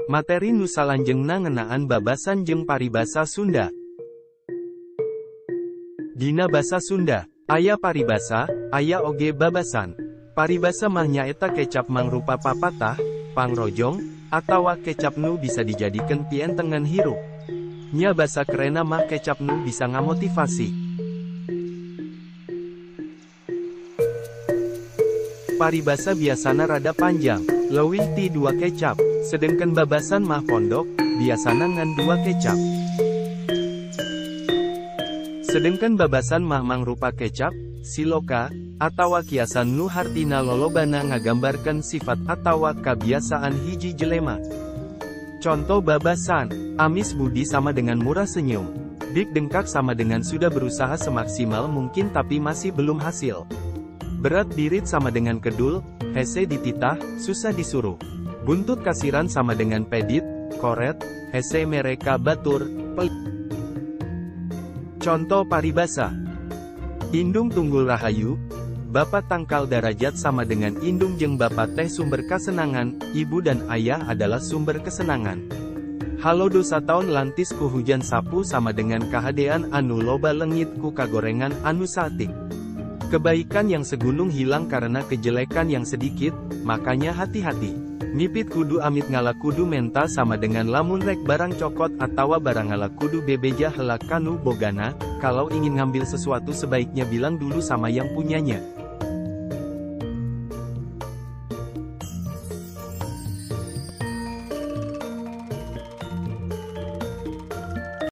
Materi nu salanjengna ngeunaan babasan jeung paribasa Sunda. Dina basa Sunda, aya paribasa, aya oge babasan. Paribasa mah nyaeta kecap mangrupa papatah, pangrojong, atawa kecap nu bisa dijadikeun pientengan hirup. Nya basa kerena mah kecap nu bisa ngamotivasi. Paribasa biasana rada panjang, leuwih ti 2 kecap, sedengkeun babasan mah pondok, biasana ngan 2 kecap. Sedengkeun babasan mah mangrupa kecap, siloka, atawa kiasan nu hartina lolobana ngagambarkeun sifat atawa kabiasaan hiji jelema. Contoh babasan, amis budi sama dengan murah senyum. Dik dengkak sama dengan sudah berusaha semaksimal mungkin tapi masih belum hasil. Berat dirit sama dengan kedul, hese dititah, susah disuruh. Buntut kasiran sama dengan pedit, koret, hese mereka batur, pel. Contoh paribasa. Indung tunggul rahayu, bapak tangkal darajat sama dengan indung jeung bapak teh sumber kasenangan, ibu dan ayah adalah sumber kesenangan. Halodo sataun lantis ku hujan sapu sama dengan kahadean anu loba lengit ku kagorengan anu satik. Kebaikan yang segunung hilang karena kejelekan yang sedikit, makanya hati-hati. Mipit kudu amit ngala kudu menta sama dengan lamun rek barang cokot atawa barang ngala kudu bebeja hela kanu bogana, kalau ingin ngambil sesuatu sebaiknya bilang dulu sama yang punyanya.